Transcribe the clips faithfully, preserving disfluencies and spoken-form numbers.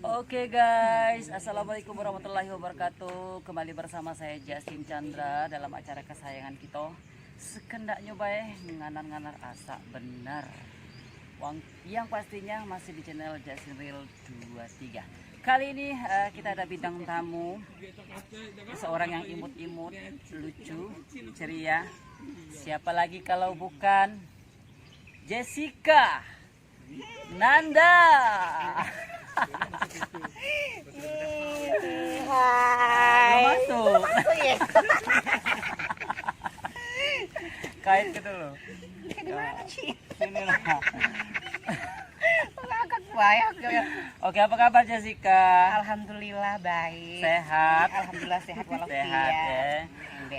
Oke guys, assalamualaikum warahmatullahi wabarakatuh. Kembali bersama saya Justin Chandra dalam acara kesayangan kita, Sekendaknyo Bae Nganar-nganar Asak Bener. Wang, yang pastinya masih di channel Justin Real dua tiga. Kali ini eh, kita ada bintang tamu, seorang yang imut-imut, lucu, ceria. Siapa lagi kalau bukan Jessica Nanda. Belum masuk. Masuk ya. Kait ke dulu. Dari mana sih? Sini lah. Ngakak banyak ya. Oke, apa kabar Jessica? Alhamdulillah baik. Sehat? Alhamdulillah sehat walafiat. Sehat ya.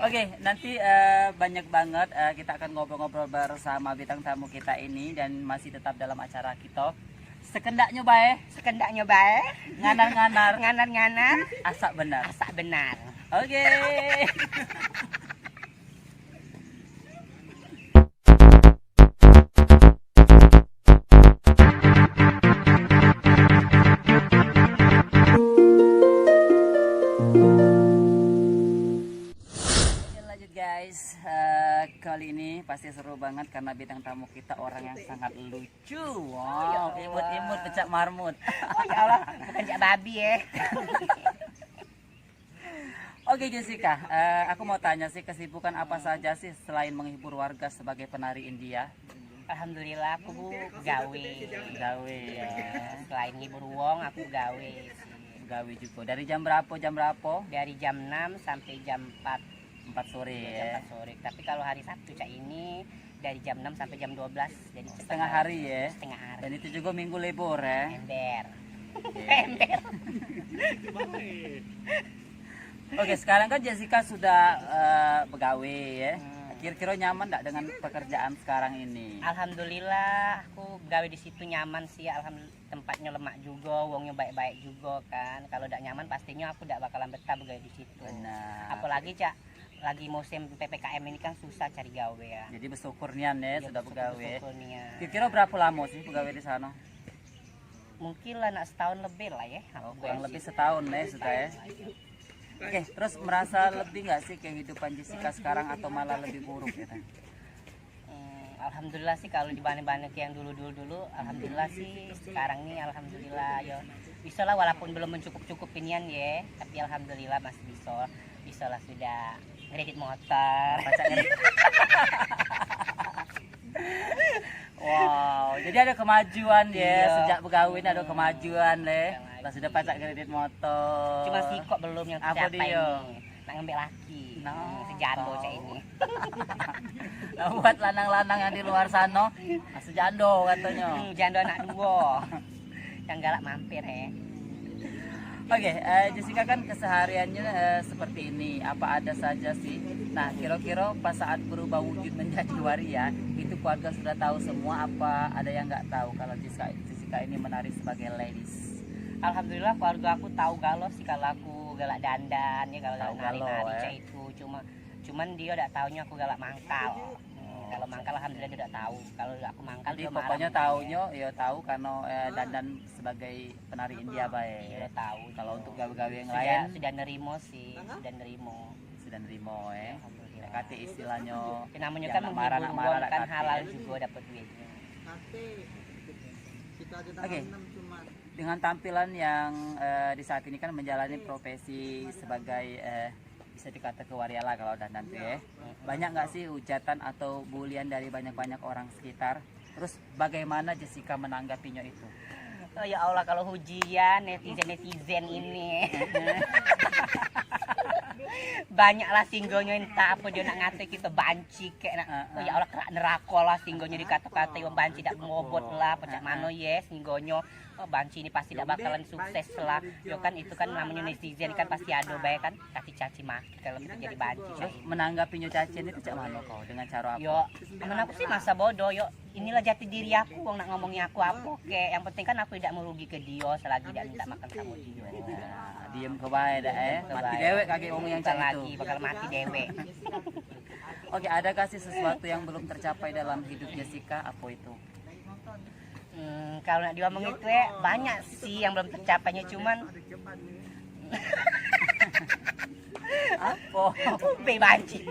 Oke, nanti eh, banyak banget eh, kita akan ngobrol-ngobrol bersama bintang tamu kita ini dan masih tetap dalam acara kita. Sekendaknyo bae. Sekendaknyo bae. Nganar-nganar. Nganar-nganar. Asak benar. Asak benar. Oke. Oke, lanjut guys. Eh, kali ini pasti seru banget karena bintang tamu kita orang yang sangat lucu. Wow, imut-imut pecak marmut. Oh ya Allah, bukan cak babi ya. Oke Jessica, eh, aku mau tanya sih, kesibukan apa saja sih selain menghibur warga sebagai penari India? Alhamdulillah aku gawe. Gawe ya. Selain ngibur wong, aku gawe sih. Gawe juga. Dari jam berapa, jam berapa? Dari jam enam sampai jam empat. Empat sore ya. Jam empat sore. Tapi kalau hari Sabtu cak ini dari jam enam sampai jam dua belas. Jadi setengah hari ya. Setengah hari. Dan itu juga minggu libur ya. Ember. Oke. Ember. Oke, sekarang kan Jessica sudah eh, begawe ya. Hmm. Kira-kira nyaman ndak dengan pekerjaan sekarang ini? Alhamdulillah, aku gawe di situ nyaman sih. Alhamdulillah, tempatnya lemak juga, wongnya baik-baik juga kan. Kalau ndak nyaman, pastinya aku ndak bakalan betah begawe di situ. Benar. Apalagi cak lagi musim P P K M ini kan susah cari gawe ya. Jadi bersyukur nian ya. Iya, sudah bersyukur, begawe. Bersyukur nian. Kira-kira berapa lama sih begawe di sana? Mungkin lah nak setahun lebih lah ya. Oh, kurang lebih setahun ya sudah ya. Oke, terus merasa lebih nggak sih kehidupan Jessica sekarang atau malah lebih buruk gitu? Hmm, alhamdulillah sih kalau dibanding-banding ke yang dulu-dulu dulu, alhamdulillah sih sekarang nih alhamdulillah yo. Bisa lah walaupun belum mencukup-cukupi nian ya, tapi alhamdulillah masih bisa. Bisa lah sudah ngredit motor. Pacak ngredit. Wow, jadi ada kemajuan ya. Iya. Sejak begawe ni ada kemajuan le. Kemajuan. Lah sudah pacak kredit motor. Cuma sikok belum yang tercapai ni. Nak ngambek laki. Nah, hmm, sejando cak ini. Nah, buat lanang-lanang yang di luar sana, nah, sejando katanya. Hmm, jando anak dua. Yang galak mampir eh. Oke, eh, Jessica kan kesehariannya eh, seperti ini. Apa ada saja sih. Nah, kira-kira pas saat berubah wujud menjadi waria, itu keluarga sudah tahu semua apa ada yang nggak tahu kalau Jessica, Jessica ini menari sebagai ladies? Alhamdulillah keluarga aku tahu galo sih kalau aku galak dandan ya, kalau galak nari-nari cak itu. Cuma cuman dia dak tahunya aku galak mangkal. Hmm, kalau mangkal alhamdulillah dia dak tahu. Kalau aku mangkal dia marah. Jadi pokoknya tahunya ya tahu karena eh, dandan sebagai penari India bae. Iya, tahu. Kalau untuk gawe-gawe yang lain sudah nerimo sih, sudah nerimo. Sudah nerimo eh. Alhamdulillah. Kate istilahnya. Ya, namanya kan menghibur wong kan halal juga dapat duitnya. Oke. Dengan tampilan yang eh, di saat ini kan menjalani profesi sebagai eh, bisa dikata ke waria lah kalau dandan tuh ya. Banyak nggak sih hujatan atau bulian dari banyak-banyak orang sekitar? Terus bagaimana Jessica menanggapinya itu? Oh ya Allah, kalau hujian netizen-netizen ini. Banyaklah singgonyo entah apa dia nak ngatai kita banci kek nak. Oh ya Allah, kerak neraka lah singgonyo dikata-katai wong banci dak bobot lah, pecak mano yes singgonyo. Oh, banci ini pasti dak bakalan sukses lah. Yo kan itu kan namanya netizen kan pasti ado bae kan caci-caci maki kalau kita jadi banci. Terus menanggapinya cacian itu cak mano kau dengan cara apa? Yo, amen aku sih masa bodoh yo. Inilah jati diri aku, wong nak ngomongi aku apa kek. Yang penting kan aku tidak merugi ke dia selagi dak minta makan sama dia. Nah, diem ke bae dah eh. Mati dewek kagek wong yang cak itu. Lagi bakal mati dewek. Oke, ada kasih sesuatu yang belum tercapai dalam hidup Jessica? Apa itu? Hmm, kalau nak diomong itu, eh, banyak sih yang belum tercapainya, cuman apo? Be banci.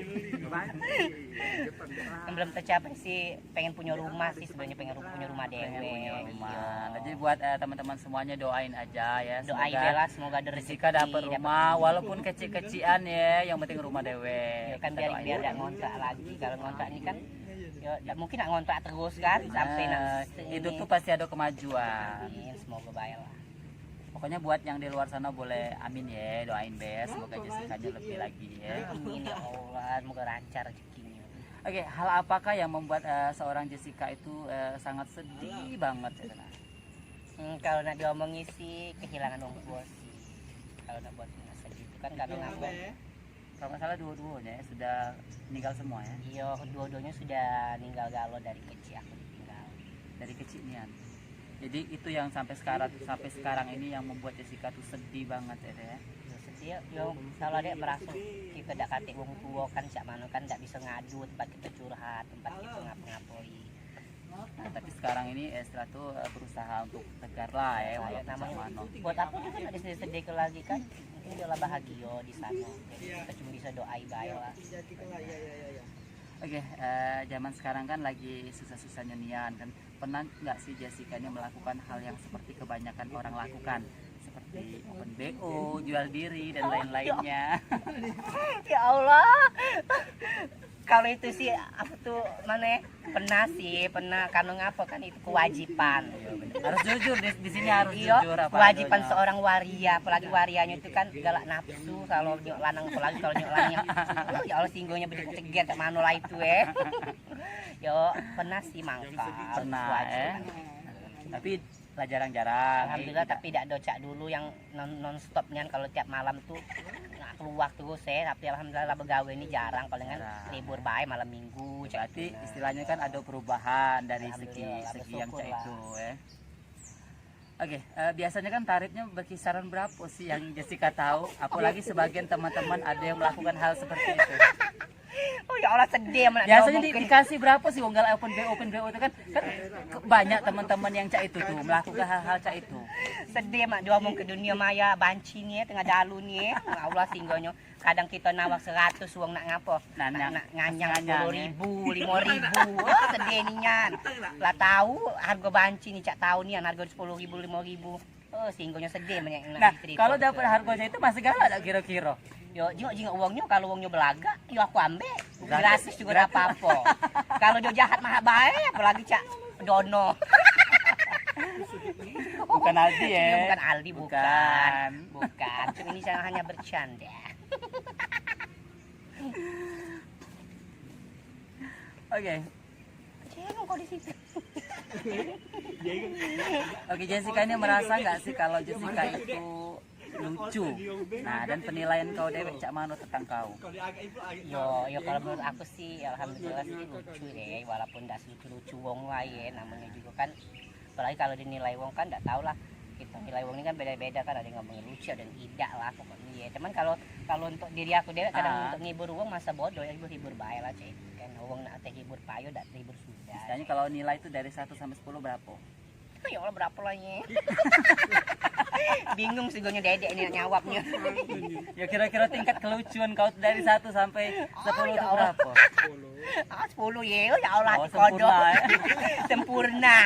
Yang belum tercapai sih, pengen punya rumah sih sebenarnya, pengen ru- punya rumah dewe. Pengen punya rumah. Iya. Jadi buat, eh, teman-teman semuanya, doain aja ya. Doain semoga, bela, semoga ada rezeki, Jessica dapat rumah, walaupun kecil-kecilan ya, yang penting rumah dewe. Ya kan, biar biar tidak ngontrak lagi. Kalau ngontrak ini kan, ya, dak mungkin nak ngontrak terus kan, sampai nak. Nah, hidup tuh pasti ada kemajuan. Amin, semoga baik lah. Pokoknya buat yang di luar sana boleh amin ya, doain be, semoga Jessica-nya lebih lagi ya. Amin ya Allah, semoga lancar rezekinya. Oke, hal apakah yang membuat, eh, seorang Jessica itu, eh, sangat sedih banget, ya, Tana? Hmm, kalau nak diomongi sih, kehilangan wong tua sih. Kalau nak buat sedih itu kan, karena ngapa? Kalau nggak salah dua-duanya ya, sudah meninggal semua ya? Iya, dua-duanya sudah ninggal galo dari kecil aku ditinggal. Dari kecil nian. Jadi itu yang sampai sekarang, sampai sekarang ini yang membuat Jessica tuh sedih banget ya, Teh, ya? Ya, sedih, yo, kalau ada merasa kita dak katik wong tua kan, cak mano kan dak bisa ngadu, tempat kita curhat, tempat kita ngapa-ngapai. Nah, tapi sekarang ini, eh, Estra tuh, eh, berusaha untuk tegar lah ya, walaupun namanya cak mano. Buat apa juga nak disedih-sedih lagi kan? Mungkin dia lah bahagia di sana. Jadi kita cuma bisa doai bae lah. Oke, eh, zaman sekarang kan lagi susah-susahnya nian kan. Pernah nggak sih Jessica ini melakukan hal yang seperti kebanyakan orang lakukan? Seperti open B O, jual diri, dan lain-lainnya. Ya Allah. Kalau itu sih, aku tuh mana ya? Pernah sih, pernah. Karena ngapa kan itu kewajiban. Harus jujur di, di sini harus jujur apa kewajiban adanya. Seorang waria, apalagi warianya itu kan galak nafsu, kalau nyok lanang, apalagi kalau nyok lanang. Oh, ya Allah, singgonya bedenger cak mano lah itu, eh. Yo, pernah sih mangkal. Pernah, eh. Tapi lah jarang-jarang. Alhamdulillah, eh, tapi dak do cak dulu yang non, non stop nian, kalau tiap malam tuh nak keluar terus, eh. Tapi alhamdulillah lah begawe ni jarang, palingan libur bae malam minggu, cak. Berarti istilahnya kan ada perubahan dari segi, segi yang cak itu, eh. Oke, eh, biasanya kan tarifnya berkisaran berapa sih yang Jessica tahu? Apalagi sebagian teman-teman ada yang melakukan hal seperti itu. Oh ya Allah, sedih amat. Biasanya di, dikasih berapa sih wong galak open B O, open B O itu kan, kan ke- banyak teman-teman yang cak itu tuh melakukan hal-hal cak itu. Sedih mak, diomong ke dunia maya, banci ni, eh, tengah dalu ni, eh. Ya Allah, singgonyo. Kadang kita nawar seratus wong nak ngapo? Nak, nak nganyang sepuluh ribu, lima ribu. Oh, sedih nian. Lah tahu harga banci ni, cak tahu nian harga sepuluh ribu, lima ribu. Oh, singgonyo sedih banyak nak. Nah, kalau dapat harga cak itu masih galak tak kira-kira? Yo, jingok-jingok wongnyo, kalau wongnyo belagak, yo aku ambek. Gratis juga dak apa-apa. Kalau dio jahat mahak bae, apalagi cak Dono. Bukan Aldi ya? Iya, bukan Aldi, bukan. Bukan. Bukan. Cuma ini saya hanya bercanda. Oke. Cengok kau di situ. Oke, Jessica ini merasa nggak sih kalau Jessica itu lucu? Nah, dan penilaian kau dewek cak mano tentang kau? Yo, yo, kalau menurut aku sih, alhamdulillah sih lucu deh, walaupun dak selucu-lucu wong lain, namanya juga kan, apalagi kalau dinilai wong kan dak tau lah, kita nilai wong ini kan beda-beda kan, ada yang ngomongin lucu, ada yang idak lah pokoknya ya. Cuman kalau, kalau untuk diri aku dewek, kadang untuk ngibur wong masa bodoh ya, hibur-hibur bae lah, cek kan, wong nak tehibur payo, dak tehibur sudah. Istilahnya kalau nilai itu dari satu sampai sepuluh berapa? Ya Allah, berapa lah ini? Bingung sih gue, dedek ini nyawabnya. Ya, kira-kira tingkat kelucuan kau dari satu sampai sepuluh itu berapa? Ah, sepuluh ya. Oh, ya Allah, oh, hati kodok. Sempurna, ya. Sempurna.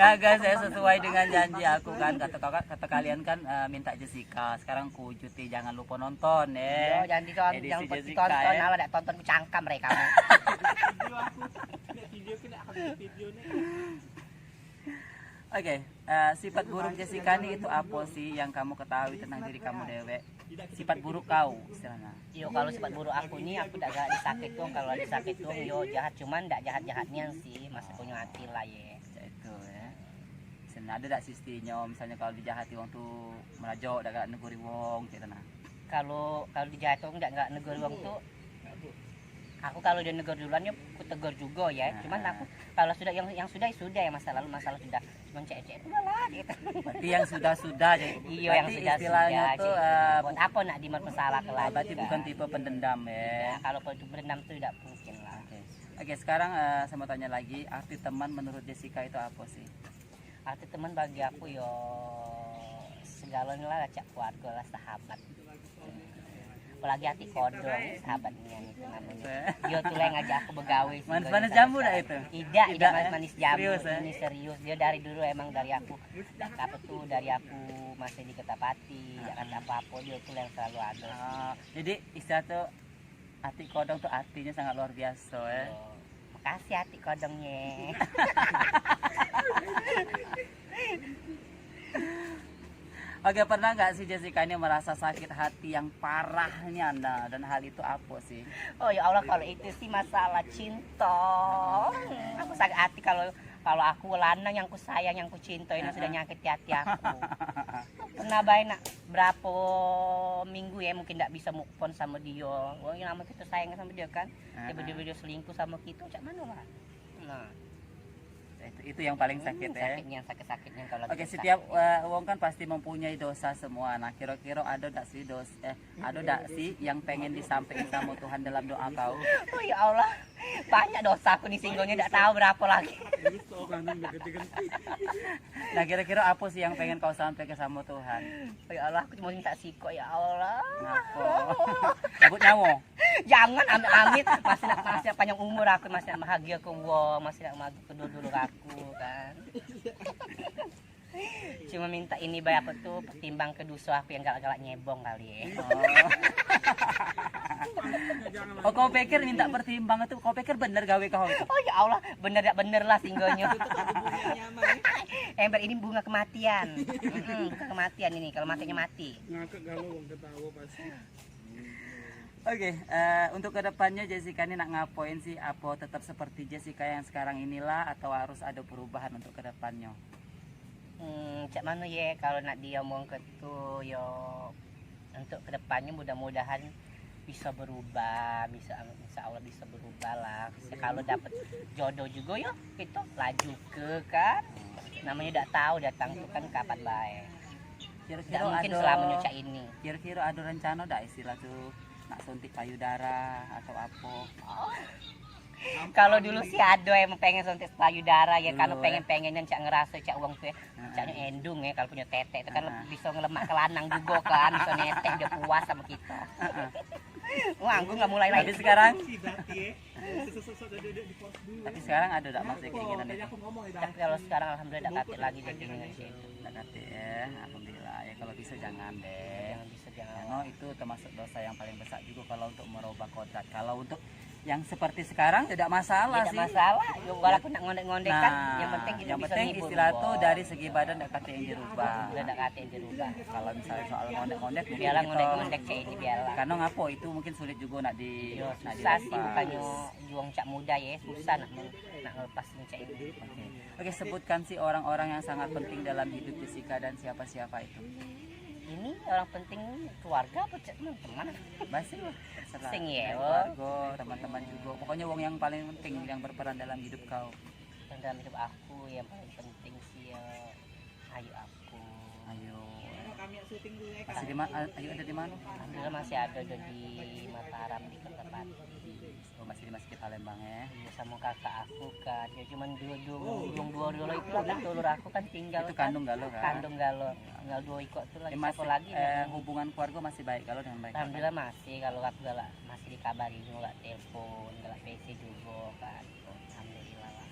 Nah, guys, ya, sesuai dengan janji aku kan, kata kakak, kata kalian kan, eh, minta Jessica. Sekarang ku cuti, jangan lupa nonton ya. Yo, jangan diton-, edisi jangan Jessica, ditonton, ya. Kalau dak tonton ku cangkam mereka. Video aku, nek video aku, nek aku video ni. Oke, eh, sifat buruk Jessica ni itu apa sih yang kamu ketahui tentang diri kamu dewek? Sifat buruk kau, istilahnya. Yo, kalau sifat buruk aku ni, aku dak galak disakit wong. Kalau disakit wong, yo jahat, cuman dak jahat-jahat nian sih, masih punya hati lah ye. Cak itu ya. Sen ada dak sistinyo, misalnya kalau dijahati wong tu merajuk, dak galak neguri wong, cak itu nah. Kalau, kalau dijahati wong dak galak neguri wong tu, aku kalau dia negor duluan, yo ku tegor juga ya. Cuman aku kalau sudah, yang, yang sudah, sudah ya, masa lalu, masa lalu sudah. Cuman cek-cek, udahlah gitu. Berarti yang sudah-sudah, jadi. Iyo, yang sudah-sudah, istilahnya tu, eh, buat apa nak dipermasalahkan lagi? Berarti bukan tipe pendendam ya. Ya, kalau pendendam tu dak mungkin lah. Oke. Oke, sekarang eh, saya mau tanya lagi, arti teman menurut Jessica itu apa sih? Arti teman bagi aku yo segalo lah, cak keluarga lah, sahabat. Apalagi Atik Kodong, sahabat nian itu namanya. Dia tu lah yang ngajak aku begawe sih. Manis-manis jambu dah itu? Idak, idak manis-manis jambu. Serius, eh? Ini serius. Dia dari dulu emang dari aku, apa tu, dari aku masih di Kertapati, Jakarta apa-apa, dia tu lah yang selalu ada sih. Ah, jadi istilah tu Atik Kodong tu artinya sangat luar biasa, eh. Yo. Makasih Atik Kodongnye. Oke, pernah nggak sih Jessica ini merasa sakit hati yang parahnya, nah, dan hal itu apa sih? Oh ya Allah, kalau itu sih masalah cinta. Hmm, aku sakit hati kalau kalau aku lanang yang ku sayang, yang ku cinta ini sudah nyakiti hati aku. Pernah bae nak berapo minggu ya, mungkin ndak bisa move on sama dia. Wong yang lama kita sayang sama dia kan. Tiba-tiba dia selingkuh sama kita, cak mana lah? Nah. Itu, itu yang paling sakit, hmm, ya. Sakitnya, sakit-sakitnya kalau lagi sakit. Oke, setiap eh, wong kan pasti mempunyai dosa semua. Nah, kira-kira ada ndak sih dos eh ada ndak sih yang pengen disampaikan sama Tuhan dalam doa kau? Oh ya Allah, banyak dosa aku nih, singgonya ndak tahu berapa lagi. Nah, kira-kira apa sih yang pengen kau sampaikan sama Tuhan? Oh ya Allah, aku cuma minta sikok, ya Allah. Ngapo? Cabut nyawa? Jangan, amit-amit. Masih nak, masih nak panjang umur aku, masih nak bahagia ke wong, masih nak bahagia ke dulur-dulur aku kan. Cuma minta ini bae, apa tu, pertimbang ke dosa aku yang galak-galak nyebong kali ya. Oh. Oh, kau pikir minta pertimbang itu, kau pikir bener gawe kau itu? Oh ya Allah, bener dak bener lah singgonyo. Ember ini bunga kematian. Mm-mm, bunga kematian ini, kalau matinya mati. Ngakak galo wong ketawa pasti. Oke, eh, untuk kedepannya Jessica ini nak ngapoin sih? Apa tetap seperti Jessica yang sekarang inilah atau harus ada perubahan untuk kedepannya? Hmm, cak mano ye, kalau nak diomong ke tu yo, untuk kedepannya mudah-mudahan bisa berubah, bisa, insya Allah bisa berubah lah. Kalau dapat jodoh juga yo, kita laju ke kan. Namanya dak tahu datang tu kan kapan bae. Kira-kira dak mungkin ada, selamanya cak ini. Kira-kira ada rencana dak istilah tu nak suntik payudara atau apa? Kalau dulu sih ada emang pengen suntik payudara ya, kalau pengen-pengenan cak ngerasa cak uang tu ya, caknya endung ya kalau punya tetek itu kan bisa ngelemak ke lanang juga kan, bisa netek dia puas sama kita. Wah, aku nggak mulai lagi. Tapi sekarang, tapi sekarang ada dak masih keinginan itu? Tapi kalau sekarang alhamdulillah dak katik lagi jadi. Dak katik ya, alhamdulillah ya. Kalau bisa jangan deh. Jangan bisa, jangan. Karena itu termasuk dosa yang paling besar juga kalau untuk merubah kodrat. Kalau untuk yang seperti sekarang tidak masalah sih. Tidak masalah. Yo, walaupun nak ngondek-ngondek kan, nah, yang penting kita yang bisa penting ngibur istilah tuh dari segi badan dak katik yang dirubah. Udah dak katik yang dirubah. Kalau misalnya soal ngondek-ngondek, mungkin biarlah kita ngondek-ngondek cak ini, biarlah. Karena ngapo itu mungkin sulit juga nak di, yo, nak susah sih, bukannya juang cak mudah ya, susah nak mel-, nak ngelepas cak ini. Oke. Oke, sebutkan sih orang-orang yang sangat penting dalam hidup Jessica dan siapa-siapa itu. Ini orang penting keluarga apa cak teman-teman? Masih lah, terserah. Sing ya, oh. Keluarga, teman-teman juga. Pokoknya wong yang paling penting yang berperan dalam hidup kau. Yang dalam hidup aku yang paling penting sih ya ayu aku. Ayu. Masih di mana? Ayu ada di mana? Alhamdulillah masih ada, ada di Mataram, di Kertapati. Oh, masih di, masih di Palembang ya? Iya, sama kakak aku kan. Ya cuman dua, dua, dua, dua, dua itu lah, dulur aku kan tinggal. Itu kan kandung galo kan? Kandung galo. Tinggal dua ikok tu lagi. Ya, siapa masih, lagi eh, namanya? Hubungan keluarga masih baik galo dengan mereka kan? Alhamdulillah masih, kalau aku galak masih dikabari juga, galak telepon, galak P C juga kan. Alhamdulillah lah.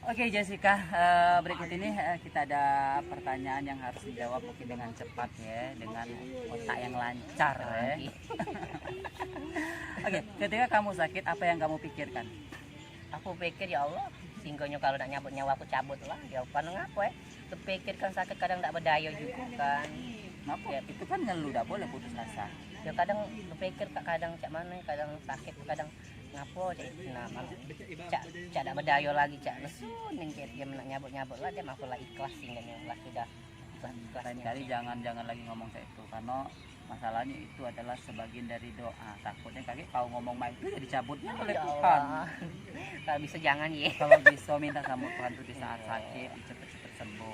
Oke Jessica, eh, berikut ini eh, kita ada pertanyaan yang harus dijawab mungkin dengan cepat ya, dengan otak yang lancar ya. Oke, ketika kamu sakit, apa yang kamu pikirkan? Aku pikir, ya Allah, singgonyo kalau nak nyabut nyawa aku cabut lah. Ya, karena ngapo eh? Kepikir kan sakit kadang dak bedayo juga kan. Ngapo? Ya. Itu kan ngeluh, dak boleh putus asa. Ya kadang kepikir kak, kadang cak mano, kadang sakit, kadang ngapo cak itu nah, cak, cak dak bedayo lagi, cak lesu ning cak dia nak nyabut-nyabut lah, dia mah lah ikhlas singgonyo lah sudah. Ikhlas, ikhlas. Lain kali jangan, jangan lagi ngomong cak itu, karena masalahnya itu adalah sebagian dari doa. Takutnya kagek kau ngomong mak itu ya dicabutnya oleh Tuhan. Kalau bisa jangan ya. Kalau bisa minta sama Tuhan tuh di saat sakit, dicepet-cepet sembuh.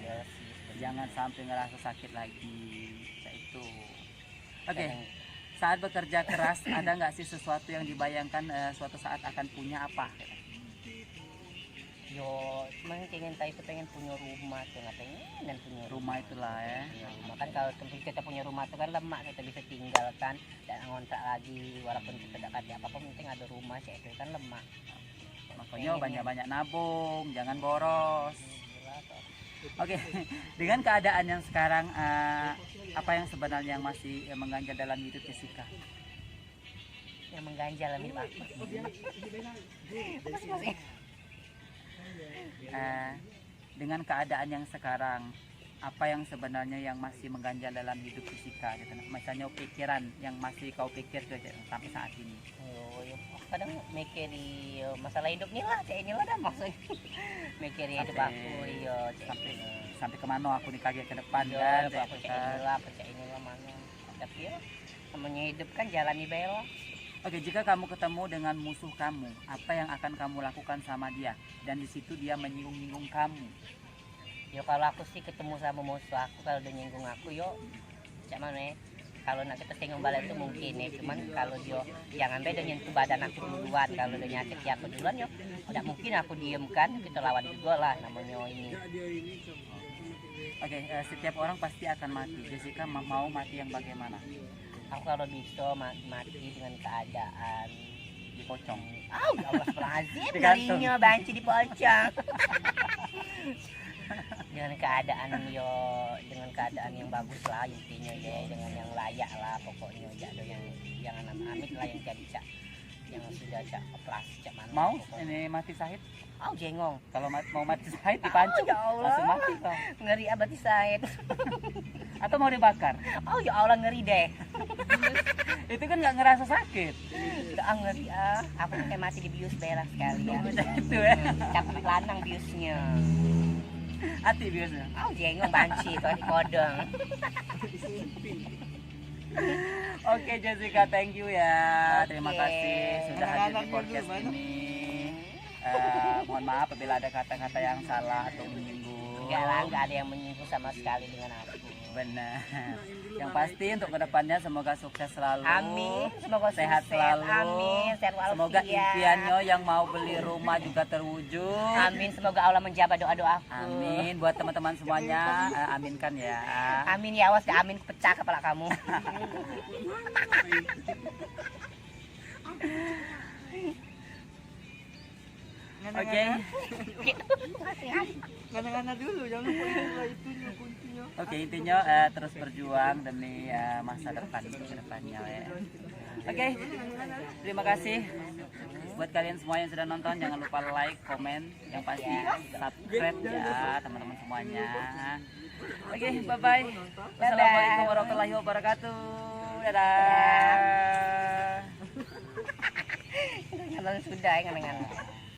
Iya sih, sebenarnya. Jangan sampai ngerasa sakit lagi. Cak itu. Oke. Jangan. Saat bekerja keras, ada nggak sih sesuatu yang dibayangkan, eh, suatu saat akan punya apa? Yo, cuman pengen tadi tuh pengen punya rumah tuh, nggak pengen dan punya Rumah itulah ya. Iya, rumah kan kalau tempat kita punya rumah tuh kan lemak kita bisa tinggalkan dan ngontrak lagi walaupun kita tidak ada apa-apa penting ada rumah cek itu kan lemak. Makanya banyak-banyak nabung, jangan boros. Oke, dengan keadaan yang sekarang, eh, apa yang sebenarnya yang masih, eh, mengganjal dalam hidup Jessica? Yang mengganjal dalam hidup aku. Eh, dengan keadaan yang sekarang, apa yang sebenarnya yang masih mengganjal dalam hidup Jessica gitu? Misalnya pikiran yang masih kau pikir ke sampai saat ini. Oh, yo, kadang mikir di, yo, masalah hidup ni lah, cek inilah dah maksudnya. Mikir hidup aku, iyo, cek sampai, sampai ke mana aku ni kaget ke depan kan, cek aku cek inilah, aku cek inilah mana. Tapi yo, namanya hidup kan jalani bae lah. Oke, jika kamu ketemu dengan musuh kamu, apa yang akan kamu lakukan sama dia? Dan di situ dia menyinggung-nyinggung kamu. Yo kalau aku sih ketemu sama musuh aku kalau dia nyinggung aku yo cak mano eh. Kalau nak kita singgung balik tu mungkin eh, cuman kalau dia jangan be dia nyentuh badan aku duluan, kalau dia nyakiti aku duluan yo tidak mungkin aku diem kan, kita lawan juga lah namanya ini. Oke, eh, setiap orang pasti akan mati. Jessica ma- mau mati yang bagaimana? Aku kalau bisa ma- mati dengan keadaan Dipocong. Au, ya Allah, astagfirullahaladzim, ngerinya banci dipocong. Dengan keadaan yo, dengan keadaan yang bagus lah intinya ya, dengan yang layak lah pokoknya, jak do yang yang amit lah yang jadi cak yang sudah cak operasi cak mana. Mau ini mati sahid? Au, jengong. Kalau mat- mau mati sahid dipancung, ya Allah, langsung mati kau. Ngeri abad sahid. Atau mau dibakar? Oh ya Allah, ngeri deh. Itu kan nggak ngerasa sakit. Udah ah, ngeri ah. Aku pakai mati dibius berak sekali ya. Itu ya. Tapi lanang biusnya. Ati biusnya. Oh jengong banci kalau di kodong. Oke Jessica, thank you ya. Terima kasih sudah hadir di podcast ini. Eh, mohon maaf apabila ada kata-kata yang salah atau menyinggung. Enggak lah, enggak ada yang menyinggung sama sekali dengan aku. Benar. Yang pasti untuk kedepannya semoga sukses selalu. Amin. Semoga sehat sukses selalu. Amin. Sehat walafiat. Semoga impiannya yang mau beli rumah juga terwujud. Amin. Semoga Allah menjawab doa-doaku. Amin. Buat teman-teman semuanya, eh, aminkan ya. Amin ya Allah, amin pecah kepala kamu. Oke. Ngana-ngana dulu, jangan lupa itu lah itunya, kuncinya. Oke, intinya, eh, terus berjuang demi, eh, masa depan, ke depannya ya. Oke, terima kasih buat kalian semua yang sudah nonton. Jangan lupa like, komen, yang pasti subscribe ya teman-teman semuanya. Oke, bye bye. Assalamualaikum warahmatullahi wabarakatuh. Dadah. Kadang sudah ya kadang.